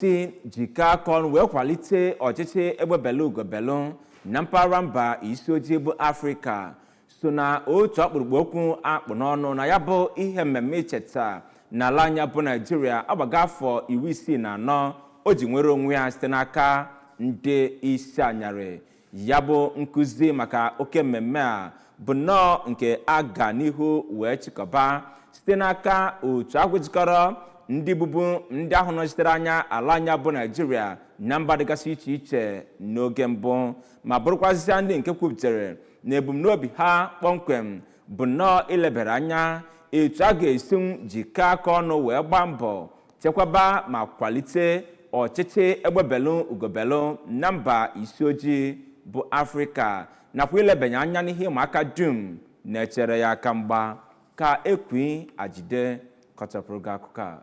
Si jikọọ aka ọnụ wee kwalite ọchịchị egbebelu ugobelu na mpaghara mba isi ojii bụ Afrịka so na otu ọkpụrụkpụ okwu akpụ n'ọnụ na ya bụ ihe mmemme icheta n'ala anya bụ Naijiria agbaga afọ 64 o ji nwere onwe ya site n'aka ndị isi anyarị. Ya bụ nkụzi maka oke mmemme a bụ nnọọ nke a ga n'ihu wee chịkọba site n'aka otu ahụ jikọrọ ndị bụbu ndị ahụ nọchitere anya ala anya bụ Naijiria na mba dịgasị iche iche n'oge mbụ, ma bụrụkwazịa ndị nke kwupụtara na ebumnobi ha kpọmkwem bụ nnọọ ilebara anya etu a ga-esi jikọọ aka ọnụ wee gbaa mbọ chekwaba ma kwalite ọchịchị egbebelu ugobelu na mba isi ojii bụ Afrịka, nakwa ilebanye anya n'ihe ịma aka dum na-echere ya aka mgba. Ka Ekwi Ajide kọchapụrụ gị akụkọ a.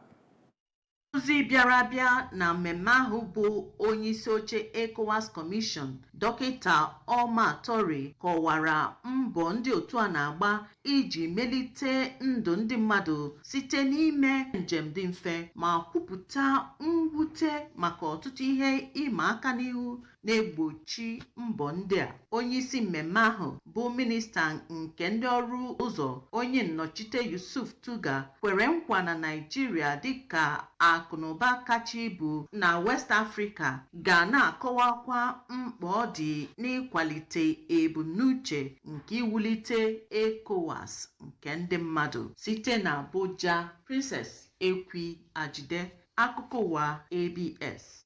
Ozi bịara abịa na mmemme ahụ bụ onyeisi oche ECOWAS Commission, Dọkịta Omar Touray, kọwara mbọ ndị otu a na-agba iji melite ndụ ndị mmadụ site n'ime njem dị mfe, ma kwupụta mwute maka ọtụtụ ihe ịma aka n'ihu na-egbochi mbọ ndị a. Onyeisi mmemme ahụ bụ minista nke ndị ọrụ ụzọ, onye nnọchite Yusuf Tuggar, kwere nkwa na Naịjirịa dịka akụnụba kacha ibu na West Africa ga na-akọwakwa mkpa ọ dị n'ịkwalite ebumnuche nke iwulite ECOWAS nke ndị mmadụ. Site na Abuja, Princess Ekwi Ajide, akụkọ ụwa ABS.